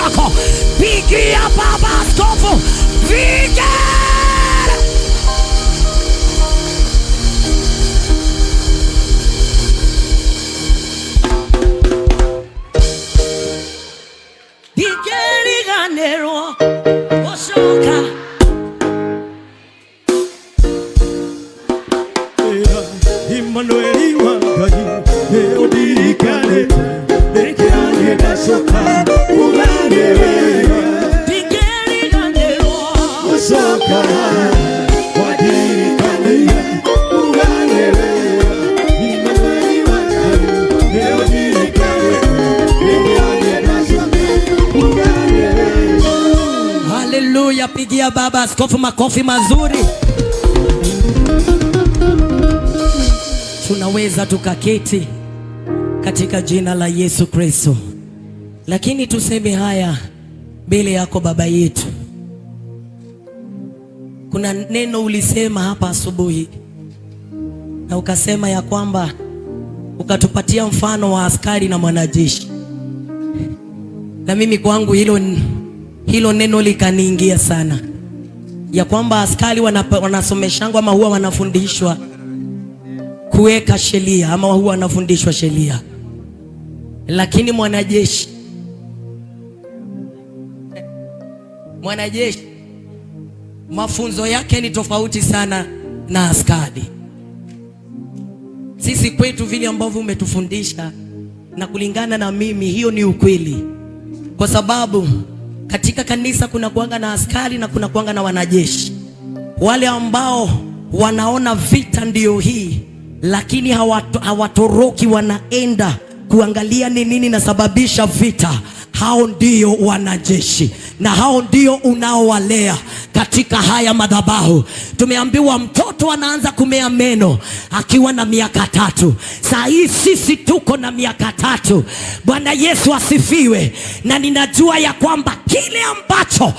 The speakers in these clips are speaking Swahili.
wako. Pigia baba askofu vigele. Ndingĩriganĩrwo gũcoka. Emmanueli wa Ngai, nĩ ũndirikanĩte, nĩkĩo niĩ ndacoka kuga nĩ wega. Ndingĩriganĩrwo. Gũcoka wandirikanĩire kuga nĩ wega. Emmanueli wa Ngai, nĩ ũndirikanĩte, nĩkĩo niĩ ndacoka kuga nĩ wega. Haleluya, pigia baba askofu makofi mazuri. Tunaweza tukaketi katika jina la Yesu Kristo, lakini tuseme haya mbele yako baba yetu. Kuna neno ulisema hapa asubuhi na ukasema ya kwamba ukatupatia mfano wa askari na mwanajeshi, na mimi kwangu hilo neno likaniingia sana, ya kwamba askari wanasomeshangwa ama huwa wanafundishwa kuweka sheria ama huwa wanafundishwa sheria, lakini mwanajeshi mafunzo yake ni tofauti sana na askari. Sisi kwetu vile ambavyo umetufundisha na kulingana na mimi, hiyo ni ukweli, kwa sababu katika kanisa kuna kuanga na askari na kuna kuanga na wanajeshi, wale ambao wanaona vita ndiyo hii, lakini hawatoroki, wanaenda kuangalia ni nini nasababisha vita. Hao ndio wanajeshi na hao ndio unaowalea katika haya madhabahu. Tumeambiwa mtoto anaanza kumea meno akiwa na miaka 3. Saa hii sisi tuko na miaka 3. Bwana Yesu asifiwe. Na ninajua ya kwamba kile ambacho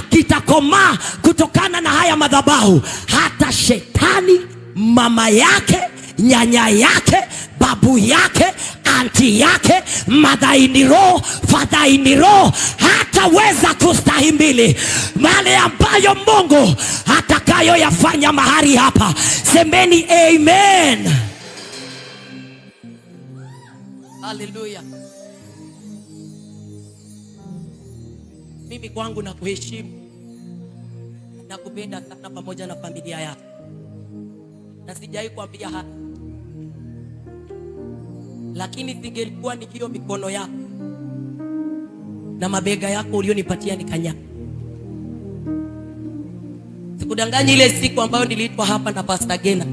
kitakomaa kutokana na haya madhabahu, hata shetani, mama yake, nyanya yake, babu yake, anti yake, mother in law, father in law, hataweza kustahimili yale ambayo Mungu atakayoyafanya mahali hapa. Semeni amen. Haleluya. Mimi kwangu nakuheshimu na kupenda sana pamoja na familia yako, na sijai kuambia haya, lakini singelikuwa ni hiyo mikono yako na mabega yako ulionipatia nikanya. Sikudanganyi, ile siku ambayo niliitwa hapa na Pastor Gena,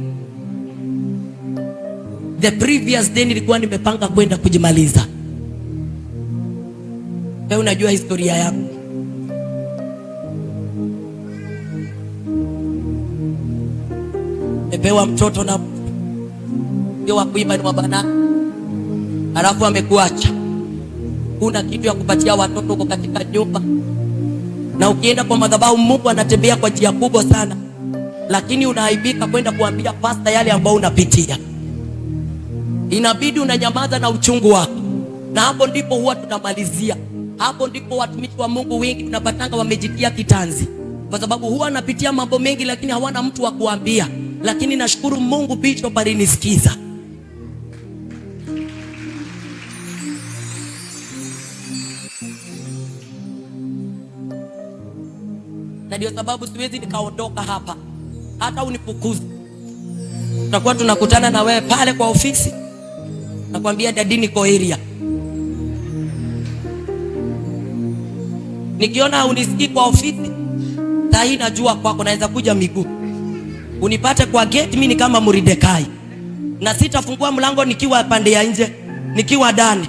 the previous day nilikuwa nimepanga kwenda kujimaliza. Wewe unajua historia yako. Nimepewa mtoto na ndio wa kuiba ni wa bana, alafu amekuacha. Kuna kitu ya kupatia watoto uko katika nyumba, na ukienda kwa madhabahu Mungu anatembea kwa njia kubwa sana, lakini unaaibika kwenda kuambia pastor yale ambayo unapitia. Inabidi unanyamaza na uchungu wako, na hapo ndipo huwa tunamalizia. Hapo ndipo watumishi wa Mungu wengi tunapatanga wamejitia kitanzi, kwa sababu huwa wanapitia mambo mengi lakini hawana mtu wa kuambia. Lakini nashukuru Mungu Bishop alinisikiza. Na ndio sababu siwezi nikaondoka hapa hata unifukuze. Tutakuwa tunakutana na wewe pale kwa ofisi, nakwambia dadi niko area. Nikiona unisikii kwa ofisi, saa hii najua kwako naweza kuja miguu. Unipate kwa gate, mimi ni kama Mordecai. Na sitafungua mlango nikiwa pande ya nje, nikiwa ndani.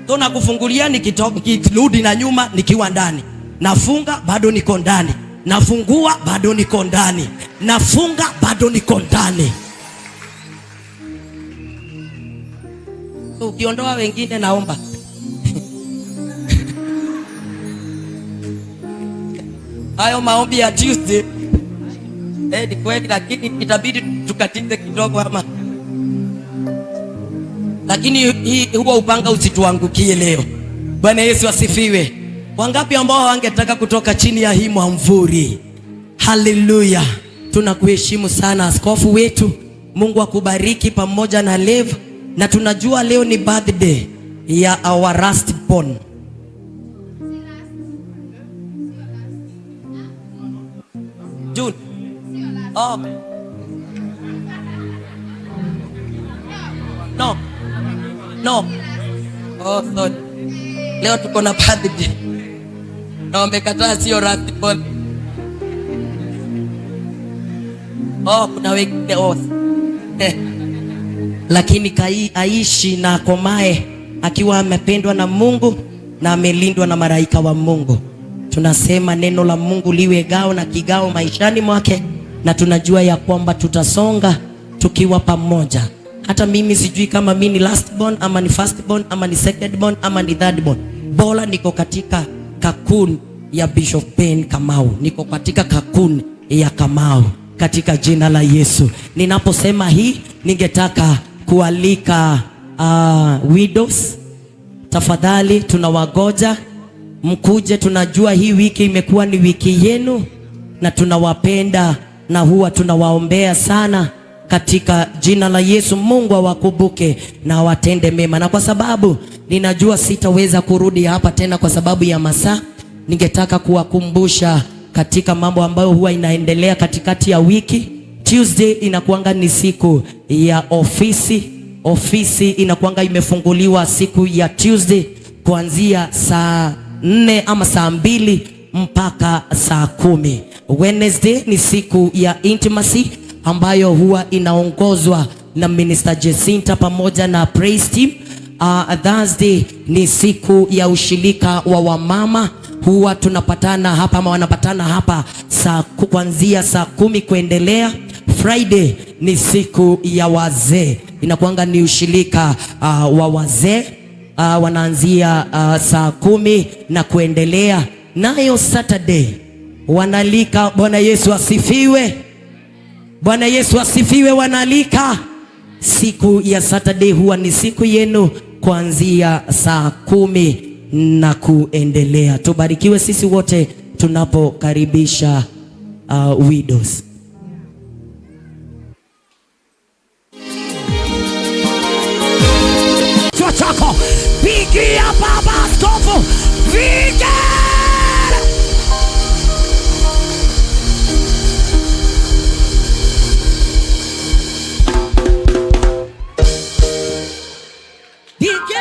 So nakufungulia nikirudi na nyuma nikiwa ndani. Nafunga bado niko ndani. Nafungua bado niko ndani. Nafunga bado niko ndani. So ukiondoa wengine naomba. Hayo maombi ya Tuesday. Ni kweli, lakini itabidi tukatize kidogo ama. Lakini hii huo upanga usituangukie leo. Bwana Yesu asifiwe. Wangapi ambao hawangetaka kutoka chini ya hii mwamvuli? Haleluya! Tunakuheshimu sana askofu wetu. Mungu akubariki pamoja na Lev, na tunajua leo ni birthday ya our last born. June. Oh. No. No. Oh, sorry. Leo tuko na birthday. Na wamekataa sio last born. Oh, kuna wengine oh. Lakini kai aishi na akomae akiwa amependwa na Mungu na amelindwa na malaika wa Mungu. Tunasema neno la Mungu liwe gao na kigao maishani mwake, na tunajua ya kwamba tutasonga tukiwa pamoja. Hata mimi sijui kama mimi ni last born ama ni first born ama ni second born ama ni third born. Bora niko katika kakun ya Bishop Ben Kamau, niko katika kakun ya Kamau katika jina la Yesu. Ninaposema hii, ningetaka kualika widows, tafadhali tunawagoja mkuje. Tunajua hii wiki imekuwa ni wiki yenu na tunawapenda na huwa tunawaombea sana katika jina la Yesu. Mungu awakumbuke na awatende mema, na kwa sababu ninajua sitaweza kurudi hapa tena kwa sababu ya masaa, ningetaka kuwakumbusha katika mambo ambayo huwa inaendelea katikati ya wiki. Tuesday inakuanga ni siku ya ofisi. Ofisi inakuanga imefunguliwa siku ya Tuesday kuanzia saa 4 ama saa 2 mpaka saa 10. Wednesday ni siku ya intimacy ambayo huwa inaongozwa na Minister Jacinta pamoja na praise team. Thursday ni siku ya ushirika wa wamama, huwa tunapatana hapa ama wanapatana hapa kuanzia saa 10 kuendelea. Friday ni siku ya wazee, inakuanga ni ushirika wa wazee, wanaanzia saa 10 na kuendelea. Nayo Saturday wanalika. Bwana Yesu asifiwe. Bwana Yesu asifiwe. Wanalika siku ya Saturday, huwa ni siku yenu kuanzia saa 10 na kuendelea. Tubarikiwe sisi wote tunapokaribisha widows. Kichwa chako pigia baba askofu vigere.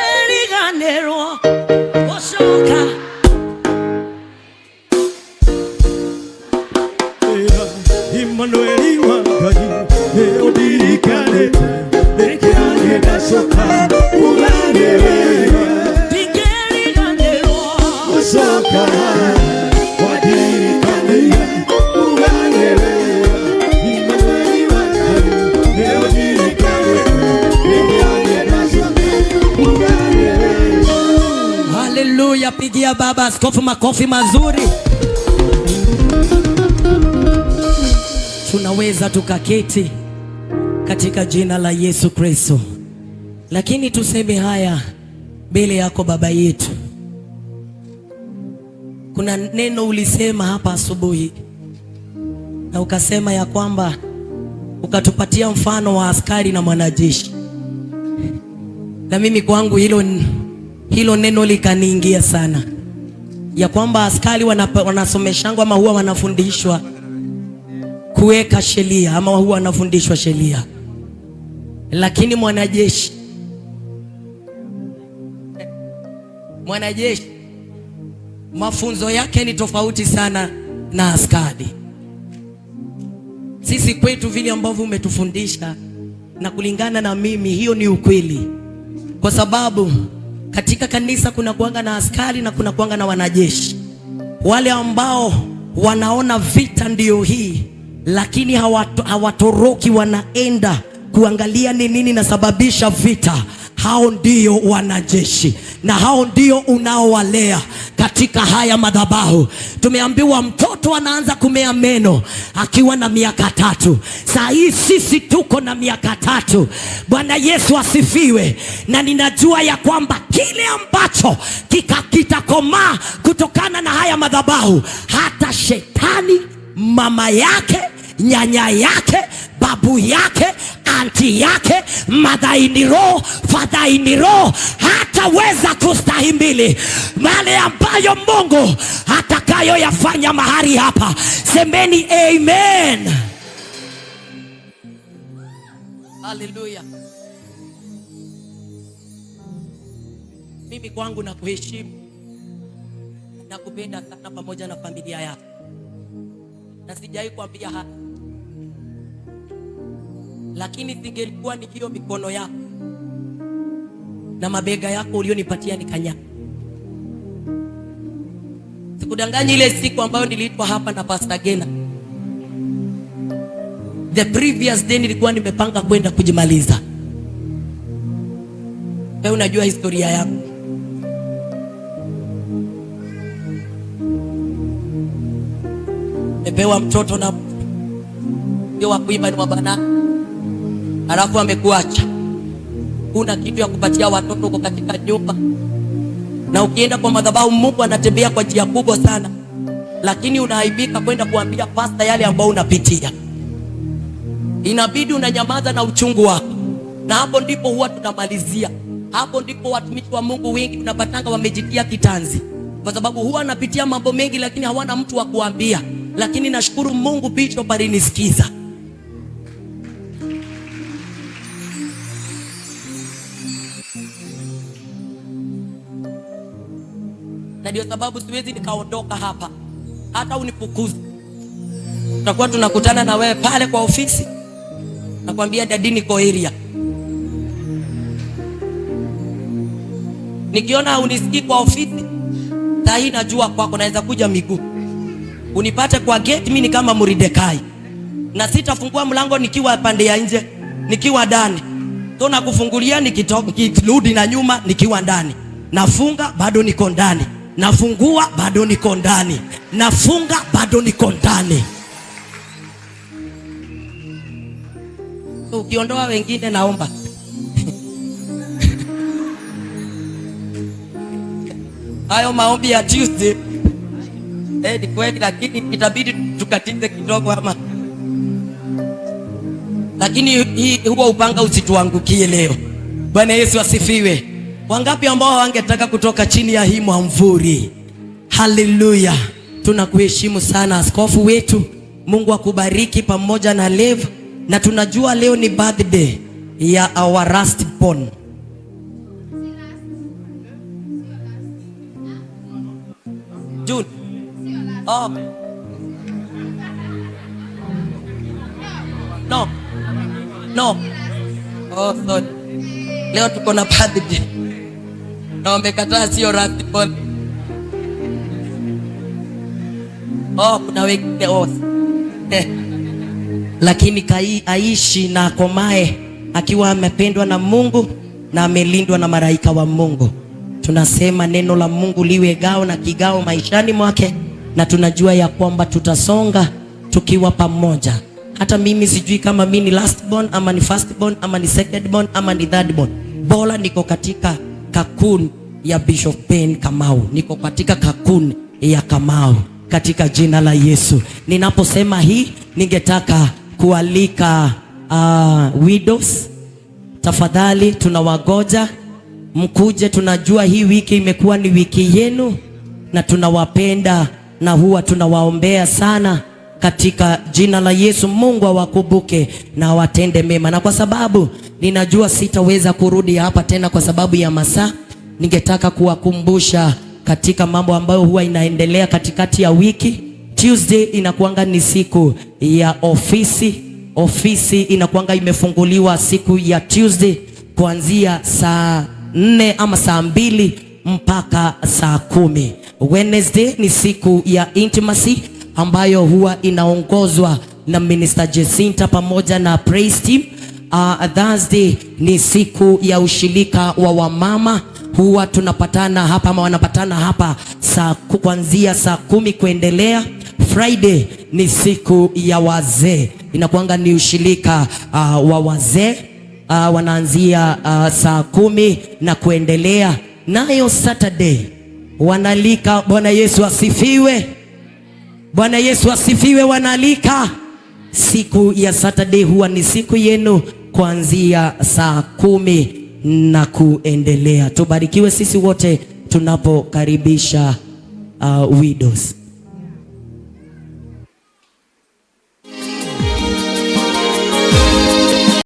Digeriganero oshoka. Emmanuel wa Ngai nĩũndirikanĩte nĩkĩo niĩ ndacoka kuga nĩ wega Digeriganero gũcoka wandirikanĩire kuga nĩ wega Emmanuel wa Ngai nĩũndirikanĩte nĩkĩo niĩ ndacoka kuga nĩ wega. Haleluya, pigia baba askofu makofi mazuri. Tunaweza tukaketi katika jina la Yesu Kristo. Lakini tuseme haya mbele yako baba yetu. Kuna neno ulisema hapa asubuhi na ukasema ya kwamba ukatupatia mfano wa askari na mwanajeshi. Na mimi kwangu hilo neno likaniingia sana, ya kwamba askari wanasomeshangwa ama huwa wanafundishwa kuweka sheria ama huwa wanafundishwa sheria, lakini mwanajeshi mafunzo yake ni tofauti sana na askari. Sisi kwetu vile ambavyo umetufundisha na kulingana na mimi, hiyo ni ukweli, kwa sababu katika kanisa kuna kuanga na askari na kuna kuanga na wanajeshi. Wale ambao wanaona vita ndio hii, lakini hawatoroki, wanaenda kuangalia ni nini nasababisha vita. Hao ndio wanajeshi na hao ndio unaowalea katika haya madhabahu. Tumeambiwa mtoto anaanza kumea meno akiwa na miaka 3. Saa hii sisi tuko na miaka 3. Bwana Yesu asifiwe. Na ninajua ya kwamba kile ambacho kitakomaa kutokana na haya madhabahu, hata shetani, mama yake, nyanya yake, babu yake, anti yake, mother-in-law, father-in-law, hataweza kustahimili yale ambayo Mungu atakayoyafanya mahali hapa. Semeni amen. Hallelujah. Mimi kwangu nakuheshimu na kupenda sana pamoja na familia yako, na sijai kuambia haya, lakini singelikuwa ni hiyo mikono yako na mabega yako ulionipatia nikanya. Sikudanganyi, ile siku ambayo niliitwa hapa na Pastor Gena, the previous day nilikuwa nimepanga kwenda kujimaliza. Wewe unajua historia yangu. Nimepewa mtoto na ndio wa kuiba ni wa bana, alafu amekuacha. Kuna kitu ya kupatia watoto uko katika nyumba, na ukienda kwa madhabahu Mungu anatembea kwa njia kubwa sana, lakini unaaibika kwenda kuambia pastor yale ambayo unapitia. Inabidi unanyamaza na uchungu wako, na hapo ndipo huwa tunamalizia. Hapo ndipo watumishi wa Mungu wengi tunapatanga wamejitia kitanzi, kwa sababu huwa anapitia mambo mengi lakini hawana mtu wa kuambia. Lakini nashukuru Mungu Bishop alinisikiza. Na ndio sababu siwezi nikaondoka hapa hata unifukuze. Tutakuwa tunakutana na wewe pale kwa ofisi, nakwambia dadi niko area. Nikiona unisikii kwa ofisi, sahi najua kwako naweza kuja miguu. Unipate kwa gate, mimi ni kama Muridekai. Na sitafungua mlango nikiwa pande ya nje, nikiwa ndani. To nakufungulia nikirudi na nyuma nikiwa ndani. Nafunga bado niko ndani. Nafungua bado niko ndani. Nafunga bado niko ndani. So, ukiondoa wengine naomba. Hayo maombi ya Tuesday ni kweli, lakini itabidi tukatize kidogo ama. Lakini hii huwa upanga usituangukie leo. Bwana Yesu asifiwe. Wangapi ambao wangetaka kutoka chini ya hii mwamvuli? Hallelujah. Tunakuheshimu sana askofu wetu. Mungu akubariki pamoja na Lev. Na tunajua leo ni birthday ya our last born. June. Oh. No. No. Oh, sorry. Leo tuko na birthday. Na wamekataa sio last born. Oh, kuna wengine oh. Lakini kai aishi na akomae akiwa amependwa na Mungu na amelindwa na malaika wa Mungu. Tunasema neno la Mungu liwe gao na kigao maishani mwake, na tunajua ya kwamba tutasonga tukiwa pamoja. Hata mimi sijui kama mimi ni last born ama ni first born ama ni second born ama ni third born. Bora niko katika kakuni ya Bishop Ben Kamau. Niko katika kakuni ya Kamau katika jina la Yesu. Ninaposema hii, ningetaka kualika widows. Tafadhali tunawagoja mkuje. Tunajua hii wiki imekuwa ni wiki yenu na tunawapenda na huwa tunawaombea sana katika jina la Yesu. Mungu awakumbuke na awatende mema. Na kwa sababu ninajua sitaweza kurudi hapa tena kwa sababu ya masaa, ningetaka kuwakumbusha katika mambo ambayo huwa inaendelea katikati ya wiki. Tuesday inakuanga ni siku ya ofisi. Ofisi inakuanga imefunguliwa siku ya Tuesday kuanzia saa 4 ama saa 2 mpaka saa 10. Wednesday ni siku ya intimacy ambayo huwa inaongozwa na Minister Jacinta pamoja na praise team. Thursday ni siku ya ushirika wa wamama, huwa tunapatana hapa ama wanapatana hapa kuanzia saa 10 kuendelea. Friday ni siku ya wazee, inakuanga ni ushirika wa wazee, wanaanzia saa 10 na kuendelea. Nayo Saturday wanalika. Bwana Yesu asifiwe. Bwana Yesu asifiwe. Wanalika siku ya Saturday, huwa ni siku yenu kuanzia saa 10 na kuendelea. Tubarikiwe sisi wote tunapokaribisha widows.